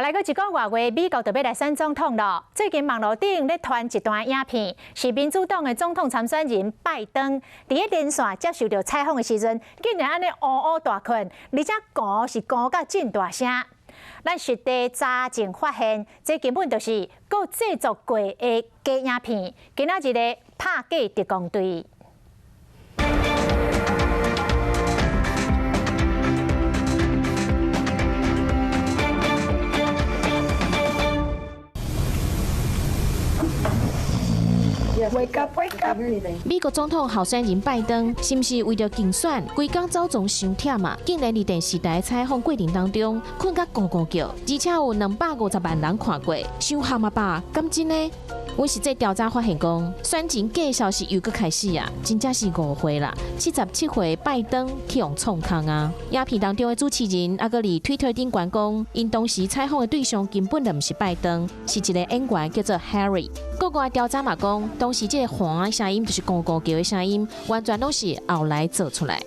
來閣一個外月，美國就欲來選總統囉。最近網路頂咧傳一段影片，是民主黨的總統參選人拜登，佇咧連線接受著採訪的時陣，竟然按呢嗷嗷大吮，而且咕是咕甲真大聲。咱實地查證發現，這根本就是閣製作過的假影片。今仔日的拍假特工隊。 Wake up, wake up. 美國總統候選人拜登，是毋是為著競選，規工走傱傷忝啊？竟然佇電視台採訪過程當中，睏甲咕咕叫，而且有250萬人看過，傷譀啊吧？敢真的？阮實際調查發現講，選前假消息又閣開始啊，真正是誤會啦。77歲拜登去予創空啊！影片當中的主持人猶閣佇推特頂懸講，𪜶當時採訪的對象根本就毋是拜登，是一個演員叫做 Harry。國外調查嘛講，當時這個黃的聲音就是咕咕叫的聲音，完全攏是後來做出來。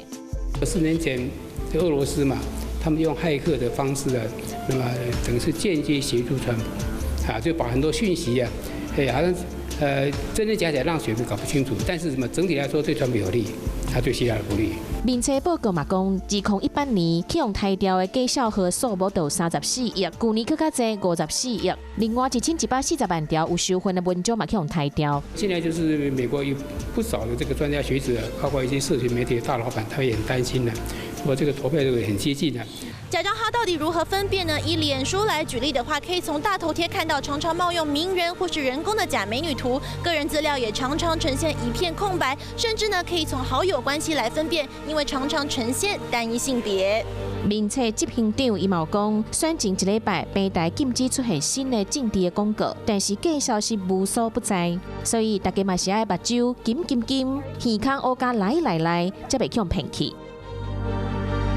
4年前，俄羅斯嘛，他們用駭客的方式啊，那麼等於是間接協助川普，啊，就把很多訊息啊，哎，好像真真假假，讓選民搞不清楚。但是什麼整體來說對川普有利，他對希拉里不利。面冊報告嘛講，2018年去予刣掉的假笑話數目就有34億，舊年閣較濟54億。另外1140萬條有收費的文章嘛去予刣掉。現在就是美國有不少的這個專家學者，包括一些社群媒體的大老闆，他也很擔心的，說這個投票這個很接近的。假帳號到底如何分辨呢？以臉書來舉例的話，可以從大頭貼看到，常常冒用名人或是人工的假美女圖，個人資料也常常呈現一片空白，甚至呢可以從好友關係來分辨，因為常常呈現單一性別。面冊執行長伊嘛有講，選前一禮拜平台禁止出現新的政治的廣告，但是假消息無所不在，所以大家嘛是愛目睭金金金，耳孔烏加來來來，才袂去予騙去。